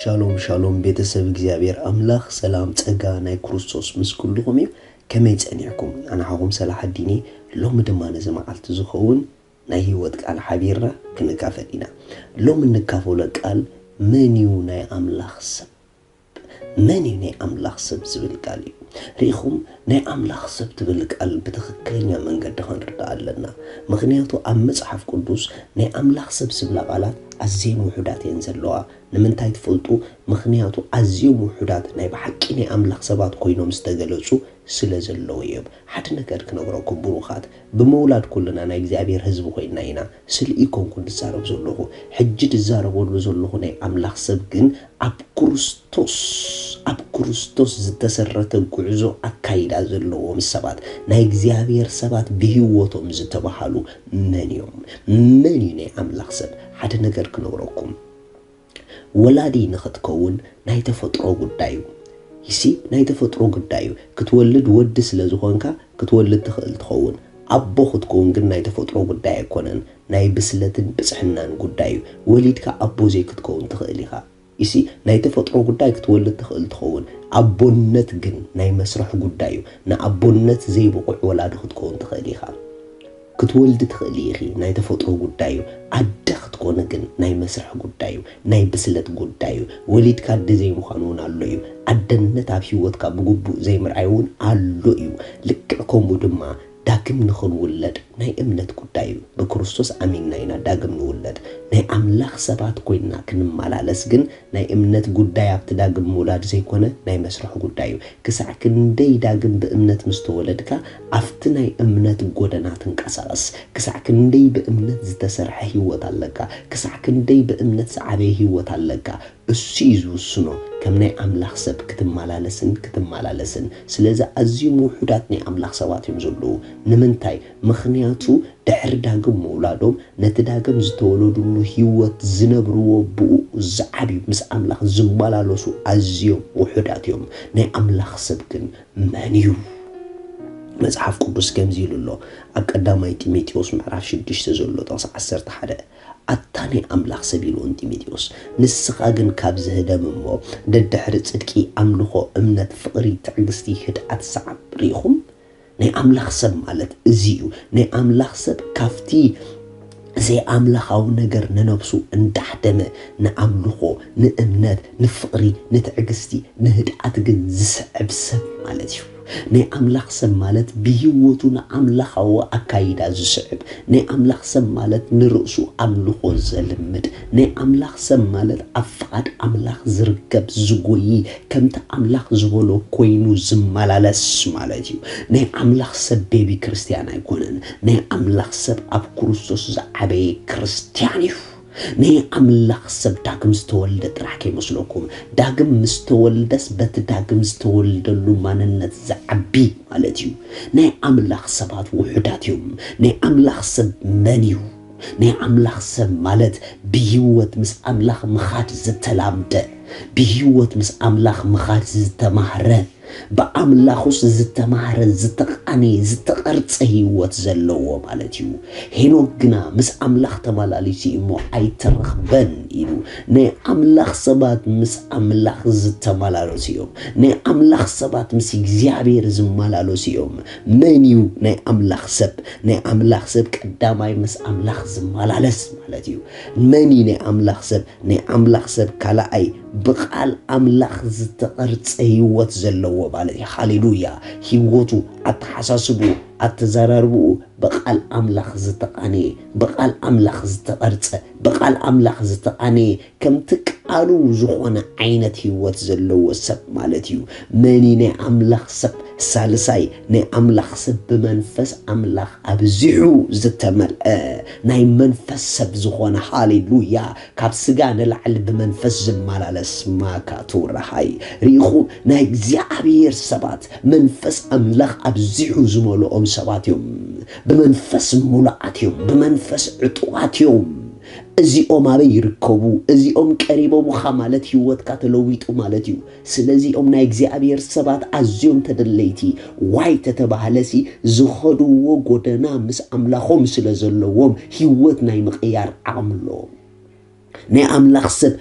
ሻሎም ሻሎም ቤተሰብ እግዚኣብሔር ኣምላኽ ሰላም ጸጋ ናይ ክርስቶስ ምስ ኩልኹም እዩ። ከመይ ጸኒዕኩም? ኣነ ሓኹም ሰላሓዲን እየ። ሎሚ ድማ ነዚ መዓልቲ ዝኸውን ናይ ህይወት ቃል ሓቢርና ክንካፈል ኢና። ሎሚ እንካፈሎ ቃል መን እዩ ናይ ኣምላኽ ሰብ? መን እዩ ናይ ኣምላኽ ሰብ ዝብል ቃል እዩ። ርኢኹም፣ ናይ ኣምላኽ ሰብ ትብል ቃል ብትኽክለኛ መንገዲ ክንርዳእ ኣለና። ምኽንያቱ ኣብ መጽሓፍ ቅዱስ ናይ ኣምላኽ ሰብ ዝብላ ቃላት ኣዝየን ውሑዳት እየን ዘለዋ። ንምንታይ ትፈልጡ? ምኽንያቱ ኣዝዮም ውሑዳት ናይ ብሓቂ ናይ ኣምላኽ ሰባት ኮይኖም ዝተገለጹ ስለ ዘለዉ እዮም። ሓደ ነገር ክነግረኩም ብሩኻት፣ ብምውላድ ኩልና ናይ እግዚኣብሔር ህዝቢ ኮይንና ኢና። ስለ ኢኮንኩ ዝዛረብ ዘለኹ፣ ሕጂ ዝዛረበሉ ዘለኹ ናይ ኣምላኽ ሰብ ግን ኣብ ክርስቶስ፣ ኣብ ክርስቶስ ዝተሰረተ ጉዕዞ ኣካይዳ ዘለዎም ሰባት፣ ናይ እግዚኣብሔር ሰባት ብህይወቶም ዝተባሃሉ መን እዮም? መን እዩ ናይ ኣምላኽ ሰብ? ሓደ ነገር ክነግረኩም። ወላዲ ንኽትከውን ናይ ተፈጥሮ ጉዳይ እዩ። ይሲ ናይ ተፈጥሮ ጉዳይ እዩ። ክትወልድ ወዲ ስለ ዝኾንካ ክትወልድ ትኽእል ትኸውን። ኣቦ ክትከውን ግን ናይ ተፈጥሮ ጉዳይ ኣይኮነን። ናይ ብስለትን ብጽሕናን ጉዳይ እዩ። ወሊድካ ኣቦ ዘይክትከውን ትኽእል ኢኻ። ይሲ ናይ ተፈጥሮ ጉዳይ ክትወልድ ትኽእል ትኸውን። ኣቦነት ግን ናይ መስርሕ ጉዳይ እዩ። ንኣቦነት ዘይብቑዕ ወላዲ ክትከውን ትኽእል ኢኻ። ክትወልዲ ትኽእሊ ኢኺ፣ ናይ ተፈጥሮ ጉዳይ እዩ። ኣደ ክትኮኒ ግን ናይ መስርሕ ጉዳይ እዩ፣ ናይ ብስለት ጉዳይ እዩ። ወሊድካ ኣደ ዘይምዃን እውን ኣሎ እዩ። ኣደነት ኣብ ህይወትካ ብግቡእ ዘይምርኣይ እውን ኣሎ እዩ። ልክዕ ከምኡ ድማ ዳግም ንኽንውለድ ናይ እምነት ጉዳይ እዩ። ብክርስቶስ ኣሚንና ኢና ዳግም ንውለድ። ናይ ኣምላኽ ሰባት ኮይንና ክንመላለስ ግን ናይ እምነት ጉዳይ ኣብቲ ዳግም ምውላድ ዘይኮነ ናይ መስርሕ ጉዳይ እዩ። ክሳዕ ክንደይ ዳግም ብእምነት ምስ ተወለድካ ኣብቲ ናይ እምነት ጎደና ትንቀሳቐስ፣ ክሳዕ ክንደይ ብእምነት ዝተሰርሐ ህይወት ኣለካ፣ ክሳዕ ክንደይ ብእምነት ዝዓበየ ህይወት ኣለካ፣ እሱ እዩ ዝውስኖ ከም ናይ ኣምላኽ ሰብ ክትመላለስን ክትመላለስን። ስለዚ ኣዝዮም ውሑዳት ናይ ኣምላኽ ሰባት እዮም ዘለዉ። ንምንታይ? ምኽንያቱ ድሕሪ ዳግም ምውላዶም ነቲ ዳግም ዝተወለዱሉ ህይወት ዝነብርዎ ብኡ ዝዓብዩ ምስ ኣምላኽ ዝመላለሱ ኣዝዮም ውሑዳት እዮም። ናይ ኣምላኽ ሰብ ግን መን እዩ? መጽሓፍ ቅዱስ ከምዚ ኢሉ ኣሎ ኣብ ቀዳማይ ጢሞቴዎስ ምዕራፍ ሽዱሽተ ዘሎ ጥቕሲ ዓሰርተ ሓደ ኣታ ናይ ኣምላኽ ሰብ ኢልዎ ንጢሞቴዎስ ንስኻ ግን ካብ ዝህደም እሞ ደድሕሪ ጽድቂ ኣምልኾ እምነት ፍቕሪ ትዕግስቲ ህድኣት ሰዓብ ርኢኹም ናይ ኣምላኽ ሰብ ማለት እዚ እዩ። ናይ ኣምላኽ ሰብ ካብቲ ዘይኣምላኻዊ ነገር ንነብሱ እንዳሕደመ ንኣምልኾ ንእምነት ንፍቕሪ ንትዕግስቲ ንህድኣት ግን ዝስዕብ ሰብ ማለት እዩ። ናይ ኣምላኽ ሰብ ማለት ብህይወቱ ንኣምላኻዊ ኣካይዳ ዝስዕብ ናይ ኣምላኽ ሰብ ማለት ንርእሱ ኣምልኾ ዘልምድ ናይ ኣምላኽ ሰብ ማለት ኣብ ፍቓድ ኣምላኽ ዝርከብ ዝጎይ ከምቲ ኣምላኽ ዝበሎ ኮይኑ ዝመላለስ ማለት እዩ። ናይ ኣምላኽ ሰብ ቤቢ ክርስትያን ኣይኮነን። ናይ ኣምላኽ ሰብ ኣብ ክርስቶስ ዝዓበየ ክርስትያን እዩ። ናይ ኣምላኽ ሰብ ዳግም ዝተወልደ ጥራሕ ከይመስለኩም። ዳግም ምስ ተወልደስ በቲ ዳግም ዝተወልደሉ ማንነት ዝዓቢ ማለት እዩ። ናይ ኣምላኽ ሰባት ውሑዳት እዮም። ናይ ኣምላኽ ሰብ መን እዩ? ናይ ኣምላኽ ሰብ ማለት ብህይወት ምስ ኣምላኽ ምኻድ ዝተላምደ፣ ብህይወት ምስ ኣምላኽ ምኻድ ዝተማህረ፣ ብኣምላኹስ ዝተማህረ ዝተቓነየ ዝተቐርጸ ህይወት ዘለዎ ማለት እዩ። ሄኖክ ግና ምስ ኣምላኽ ተመላሊሱ እዩ እሞ ኣይተረኽበን ኢሉ። ናይ ኣምላኽ ሰባት ምስ ኣምላኽ ዝተመላለሱ እዮም። ናይ ኣምላኽ ሰባት ምስ እግዚኣብሔር ዝመላለሱ እዮም። መን እዩ ናይ ኣምላኽ ሰብ? ናይ ኣምላኽ ሰብ ቀዳማይ ምስ ኣምላኽ ዝመላለስ ማለት እዩ። መን እዩ ናይ ኣምላኽ ሰብ? ናይ ኣምላኽ ሰብ ካልኣይ ብቓል ኣምላኽ ዝተቐርጸ ህይወት ዘለዎ ማለት እዩ። ሃሌሉያ። ህይወቱ፣ ኣተሓሳስብኡ፣ ኣተዘራርብኡ ብቓል ኣምላኽ ዝተቓነየ፣ ብቓል ኣምላኽ ዝተቐርጸ፣ ብቓል ኣምላኽ ዝተቓነየ ከምቲ ቃሉ ዝኾነ ዓይነት ህይወት ዘለዎ ሰብ ማለት እዩ። መን እዩ ናይ ኣምላኽ ሰብ? ሳልሳይ ናይ ኣምላኽ ሰብ ብመንፈስ ኣምላኽ ኣብዚሑ ዝተመልአ ናይ መንፈስ ሰብ ዝኾነ ሃሌሉያ ካብ ስጋ ንላዕሊ ብመንፈስ ዝመላለስ ማካ ትውረሃይ ርኢኹ ናይ እግዚኣብሔር ሰባት መንፈስ ኣምላኽ ኣብዚሑ ዝመልኦም ሰባት እዮም። ብመንፈስ ሙሉኣት እዮም። ብመንፈስ ዕጡቓት እዮም። እዚኦም ኣበይ ይርከቡ? እዚኦም ቀሪቦምኻ ማለት ህይወትካ ተለዊጡ ማለት እዩ። ስለዚኦም ናይ እግዚኣብሔር ሰባት ኣዝዮም ተደለይቲ ዋይ ተተባህለሲ ዝኸድዎ ጎደና ምስ ኣምላኾም ስለ ዘለዎም ህይወት ናይ ምቕያር ዓቕሚ ኣለዎም። ናይ ኣምላኽ ሰብ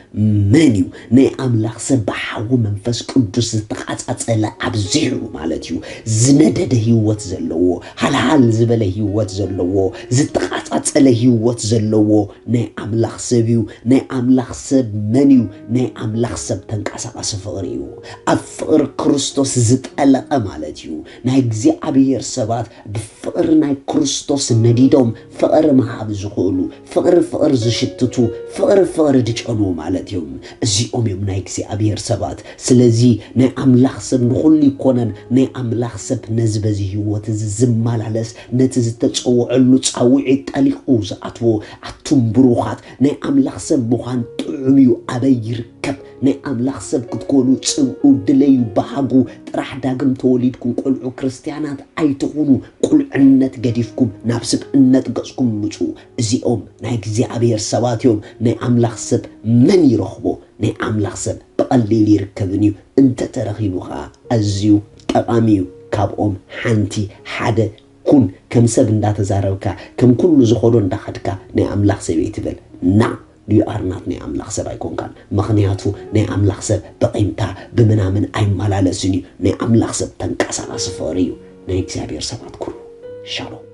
መን እዩ? ናይ ኣምላኽ ሰብ ብሓዊ መንፈስ ቅዱስ ዝተቓጻጸለ ኣብዚሑ ማለት እዩ። ዝነደደ ህይወት ዘለዎ፣ ሃልሃል ዝበለ ህይወት ዘለዎ፣ ዝተቓጻጸለ ህይወት ዘለዎ ናይ ኣምላኽ ሰብ እዩ። ናይ ኣምላኽ ሰብ መን እዩ? ናይ ኣምላኽ ሰብ ተንቀሳቓሲ ፍቕሪ እዩ። ኣብ ፍቕሪ ክርስቶስ ዝጠለቐ ማለት እዩ። ናይ እግዚኣብሔር ሰባት ብፍቕሪ ናይ ክርስቶስ ነዲዶም ፍቕሪ ምሃብ ዝኽእሉ፣ ፍቕሪ ፍቕሪ ዝሽትቱ፣ ፍቕሪ ፍቕሪ ዝጨኑ ማለት እዮም። እዚኦም እዮም ናይ እግዚኣብሔር ሰባት። ስለዚ ናይ ኣምላኽ ሰብ ንኹሉ ይኮነን። ናይ ኣምላኽ ሰብ ነዚ በዚ ህይወት እዚ ዝመላለስ፣ ነቲ ዝተጸውዐሉ ጻውዒት ጠሊቑ ዝኣትዎ። ኣቱም ብሩኻት፣ ናይ ኣምላኽ ሰብ ምዃን ጥዑም እዩ። ኣበይ ይርከብ? ናይ ኣምላኽ ሰብ ክትኮኑ ጽምኡ፣ ድለዩ፣ ባህጉ። ጥራሕ ዳግም ተወሊድኩም ቆልዑ ክርስትያናት ኣይትኹኑ። ቁልዕነት ገዲፍኩም ናብ ስብእነት ገጽኩም ምጹ። እዚኦም ናይ እግዚኣብሔር ሰባት እዮም። ናይ ኣምላኽ ሰብ መን ይረኽቦ? ናይ ኣምላኽ ሰብ ብቐሊል ይርከብን እዩ። እንተተረኺቡ ኸኣ ኣዝዩ ጠቓሚ እዩ። ካብኦም ሓንቲ ሓደ ኩን። ከም ሰብ እንዳተዛረብካ፣ ከም ኩሉ ዝኾዶ እንዳኸድካ ናይ ኣምላኽ ሰብ እየ ትበል። ና፣ you are not ናይ ኣምላኽ ሰብ ኣይኮንካን። ምኽንያቱ ናይ ኣምላኽ ሰብ ብቒምታ ብምናምን ኣይመላለስን እዩ። ናይ ኣምላኽ ሰብ ተንቀሳቓሲ ፍቕሪ እዩ። ናይ እግዚኣብሔር ሰባት ኩኑ። ሻሎም።